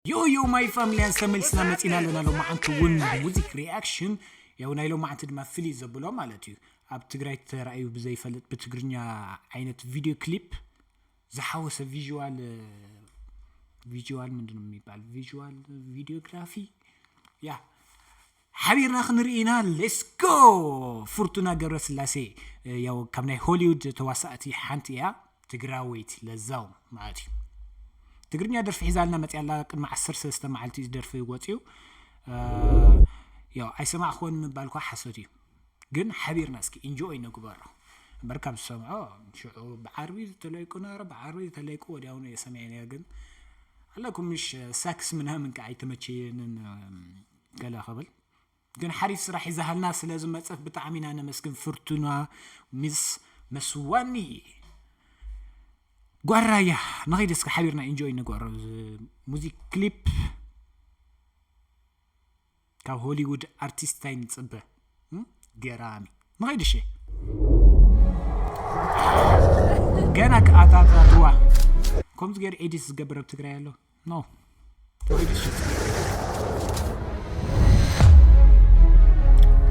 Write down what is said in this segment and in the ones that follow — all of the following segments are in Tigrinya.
Yo, yo, my family, and Samil Snamets in Alona Lomachan to win music reaction. ያው ናይ ሎማዓንቲ ድማ ፍልይ ዘብሎ ማለት እዩ። ኣብ ትግራይ ተራእዩ ብዘይፈልጥ ብትግርኛ ዓይነት ቪዲዮ ክሊፕ ዝሓወሰ ቪዥዋል፣ ቪዥዋል ምንድን ነው የሚባል? ቪዥዋል ቪዲዮግራፊ። ያ፣ ሓቢርና ክንርኢ ኢና። ሌትስ ጎ። ፍርቱና ገብረስላሴ፣ ያው ካብ ናይ ሆሊውድ ተዋሳእቲ ሓንቲ እያ። ትግራወይቲ ለዛው ማለት እዩ። ትግርኛ ደርፊ ሒዛልና መፅያ ኣላ። ቅድሚ ዓሰርተ ሰለስተ መዓልቲ እዚ ደርፊ ወፅዩ። ያው ኣይሰማዕክዎን ምባል እኳ ሓሶት እዩ፣ ግን ሓቢርና እስኪ ኢንጆይ ንግበሮ እምበር፣ ካብ ዝሰምዖ ሽዑ ብዓርቢ ተለይቁ ነበረ። ብዓርቢ ተለይቁ ወዲያውኑ እየ ሰሚዐ ነይረ። ግን ኣለኩም ምሽ ሳክስ ምናምን ከዓ ኣይተመቸየንን ገለ ክብል። ግን ሓሪፍ ስራሕ ይዛሃልና ስለ ዝመፀት ብጣዕሚ ኢና ነመስግን። ፍርቱና ምስ መስዋኒ ጓራያ። ንኸይድ እስኪ ሓቢርና ኢንጆይ ንገሮ። ሙዚክ ክሊፕ ካብ ሆሊውድ ኣርቲስት እንታይ ንፅበ? ገራሚ። ንኸይድ እሺ። ገና ክኣታታትዋ። ከምዚ ገይሩ ኤዲት ዝገብር ኣብ ትግራይ ኣሎ? ኖ። ንኸይድ እሺ።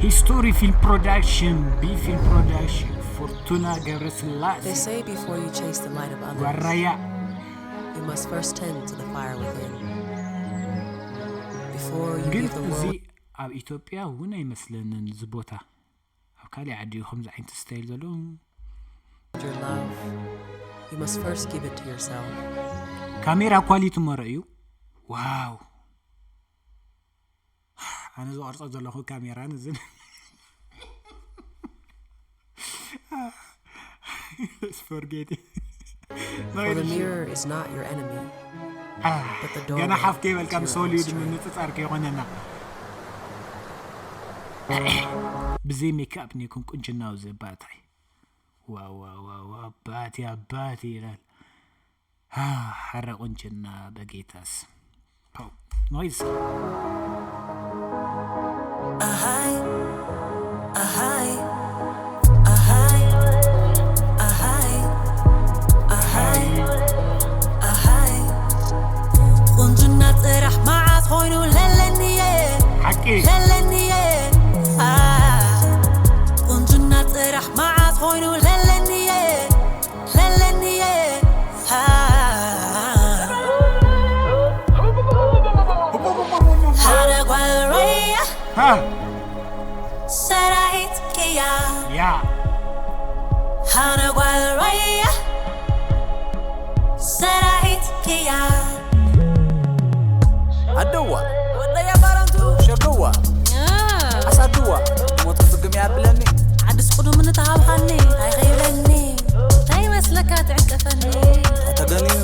ሂስቶሪ ፊልም ፕሮዳክሽን፣ ቢ ፊልም ፕሮዳክሽን፣ ፍርቱና ገብረስላሴ። They say before you chase the light of others, ጓራያ። You must first tend to the fire within. Before you give the world. ግን እዚ ኣብ ኢትዮጵያ እውን ኣይመስለንን እዚ ቦታ። ኣብ ካልእ ዓዲ እዩ ከምዚ ዓይነት ስታይል ዘሎ። Your love, you must first give it to yourself. ካሜራ ኳሊቲ መረ እዩ። ዋው። ኣነ ዝቐርጾ ዘለኹ ካሜራን እዝን። Forget it. For the mirror is not your enemy, but the door. ገና ሓፍ ከይበልካ ምስ ሆሊውድ ምንጽጻር ከይኾነና። ብዘይ ሜክኣፕ ኔኩም ቁንጅናው ዘባታይ። ዋው ዋው ዋው፣ ኣባቴ ኣባቴ ይላል። ሓረ ቁንጅና በጌታስ። ፓው። ኖይዝ። ኣሃይ፣ ኣሃይ፣ ኣሃይ፣ ኣሃይ፣ ኣሃይ፣ ኣሃይ። ቁንጅና ጥራሕ መዓስ ኮይኑ ለለኒየ፣ ሓቂ። ለለኒየ። ኣ፣ ቁንጅና ጥራሕ መዓስ ኮይኑ ለለኒየ፣ ለለኒየ። ሃ። ሃረ ጓል ሮያ። ሃ። ሰራሒት ክያ። ያ። ሃረ ጓል ሮያ። ሰራሒት ክያ። ኣደዋ። ወለያ ባረንቱ። ሸገዋ። ያ። ኣሳድዋ። ሞት ክፍግም ያብለኒ። ዓድስ ቅዱምኒ ተሃብኻኒ። ኣይኸይብለኒ። እንታይ ይመስለካ ትዕንቀፈኒ? ተገንዩ።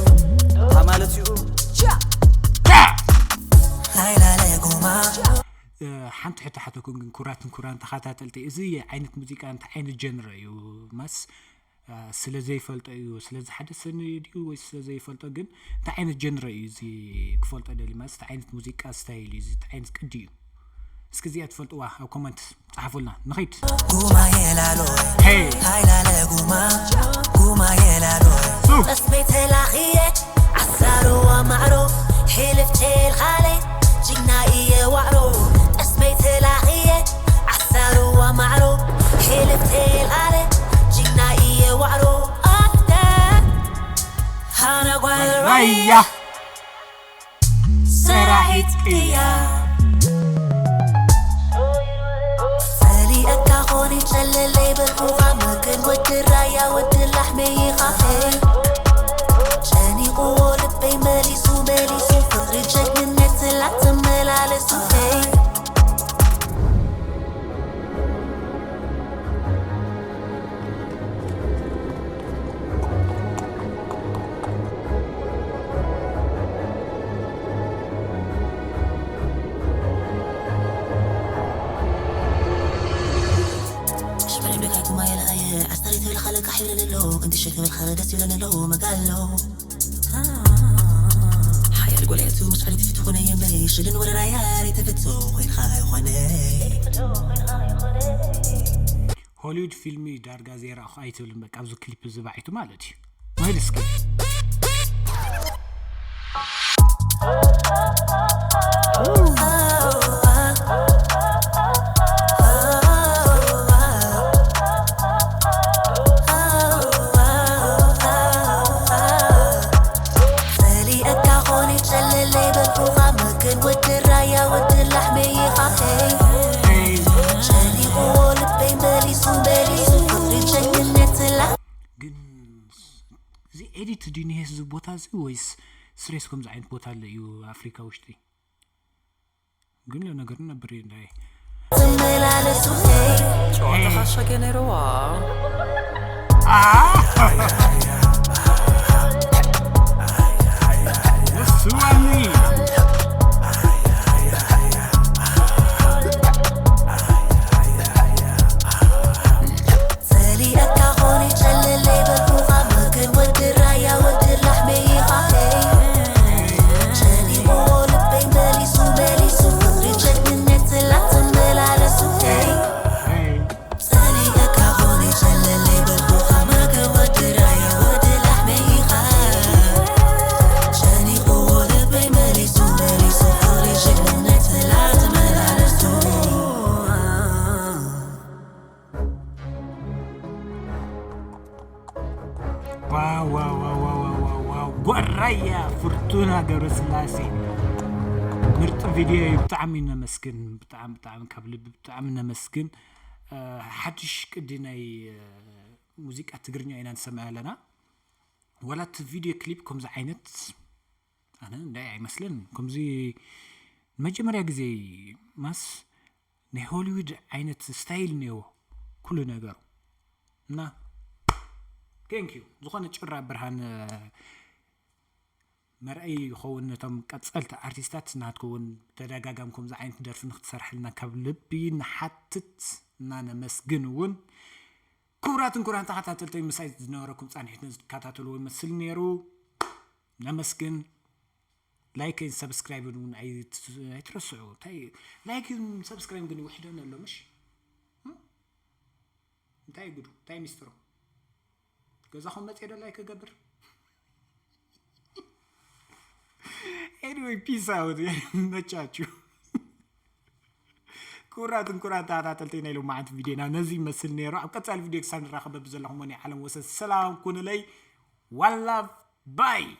እንታይ ማለት እዩ? ቻ። ሃይላለ ጉማ። እ፣ ሓንቲ ሕቶ ሓተኩም ግን፣ ኩራትን ኩራን ተኸታተልቲ፣ እዚ ዓይነት ሙዚቃ እንታይ ዓይነት ጀንረ እዩ? ማስ፣ እ፣ ስለ ዘይፈልጦ እዩ፣ ስለ ዝሓደሰኒ ድዩ ወይ ስለ ዘይፈልጦ? ግን እንታይ ዓይነት ጀንረ እዩ እዚ ክፈልጦ ደልዩ? ማስ፣ እንታይ ዓይነት ሙዚቃ ስታይል እዩ? እዚ እንታይ ዓይነት ቅዲ እዩ? እስኪ እዚኣ ትፈልጥዋ ኣብ ኮመንት ጸሓፉልና። ንኸይድ። ጉማ የላሎ፣ ሄይ። ሃይላለ ጉማ፣ ጉማ የላሎ። ሱ። ጠስመይ ተላኽየ፣ ዓሳርዋ ማዕሮ፣ ሕልፍ ቴልኻለ፣ ጅግና እየ ዋዕሮ። ጠስመይ ተላኽየ፣ ዓሳርዋ ማዕሮ፣ ሕልፍ ቴልኻለ፣ ጅግና እየ ዋዕሮ። ኣደ፣ ሃና ጓል ራያ። ራያ። ሰራሒት እያ። ፈሊጠካ ኾኒ ጨለለይ በልኩኻ፣ ምክን ወዲ ራያ ወዲ ላሕመይ ኢኻ። ጨኒቕዎ ልበይ መሊሱ መሊሱ፣ ፍቕሪ ጀግንነት ስላት ተመላለሱ። ሽበለይ ብካ ጉማ የለኸየ፣ ዓስታሪ ትብል ኻለካ ሒብለለሎ፣ ክንዲ ሸክብል ኻለ ደስ ይብለለሎ፣ መጋሎ። ሓያል ጎልያቱ፣ መጭዓሪ ትፍቱ ኾነ የመይ፣ ሽልን ወረራያ፣ ተፈቶ ኮይንኻ ይኾነ። ሆሊውድ ፊልም እዩ ዳርጋ ዘይረኣኹ ኣይትብልን፣ በቃ ኣብዚ ክሊፕ እዚ ባዒቱ ማለት እዩ። ወይድ እስኪ። ትድንሄስ እዚ ቦታ እዚ ወይስ ስሬስ ከምዚ ዓይነት ቦታ ኣሎ እዩ ኣፍሪካ ውሽጢ ግን ለነገር ነብር እንዳይ ትመላለሱ ጨዋታ ሓሸገ ነይርዋ ወስዋኒ ፈሊጠካ ኾነ ጨለለይ በልኩኻ መግን ወዲ ራያ ወዲ ላሕመይ ኢኻ ጨሊሞ ልበይ መሊሱ መሊሱ ፍቕሪ ጀግንነት ስላ ትመላለሱ ፈሊጠካ ኾነ ጨለለይ በልኩኻ መግን ወዲ ራያ ወዲ ላሕመይ ኢኻ ጨሊሞ ልበይ መሊሱ መሊሱ ፍቕሪ ጀግንነት ስላ ትመላለሱ ጓራያ ፍርቱና ገብረስላሴ ምርጥ ቪድዮ እዩ። ብጣዕሚ ነመስግን፣ ብጣዕሚ ብጣዕሚ ካብ ልቢ ብጣዕሚ ነመስግን። ሓድሽ ቅዲ ናይ ሙዚቃ ትግርኛ ኢና ንሰምዕ ኣለና። ዋላ እቲ ቪድዮ ክሊፕ ከምዚ ዓይነት ኣነ እንዳይ ኣይመስለንን። ከምዚ መጀመርያ ግዜ ማስ ናይ ሆሊውድ ዓይነት ስታይል እኒኦ ኩሉ ነገሩ እና ቴንክ ዩ ዝኾነ ጭራ ብርሃን መርኣይ ይኸውን ነቶም ቀፀልቲ ኣርቲስታት ናትክውን ተደጋጋም ከምዚ ዓይነት ደርፊ ንክትሰርሕልና ካብ ልቢ ንሓትት እና ነመስግን እውን። ክቡራትን ክቡራን ተኸታተልተይ ምሳይ ዝነበረኩም ፃንሒት ንዝከታተልዎ ይመስል ነይሩ። ነመስግን። ላይክን ሰብስክራይብን እውን ኣይትረስዑ። ላይክን ሰብስክራይብ ግን ይውሕደን ኣሎ ምሽ እንታይ ጉዱ እንታይ ሚስጥሩ ገዛኹም መፅየ ዶ ላይክ ክገብር anyway peace out መቻችሁ። ክቡራትን ክቡራን ተኸታተልቲ ናይ ሎማዓንቲ ቪድዮና ነዚ ይመስል ነይሩ። ኣብ ቀፃሊ ቪድዮ ክሳብ ንራኸበ ብዘለኹም ናይ ዓለም ወሰን ሰላም ኩኑለይ። One love, bye።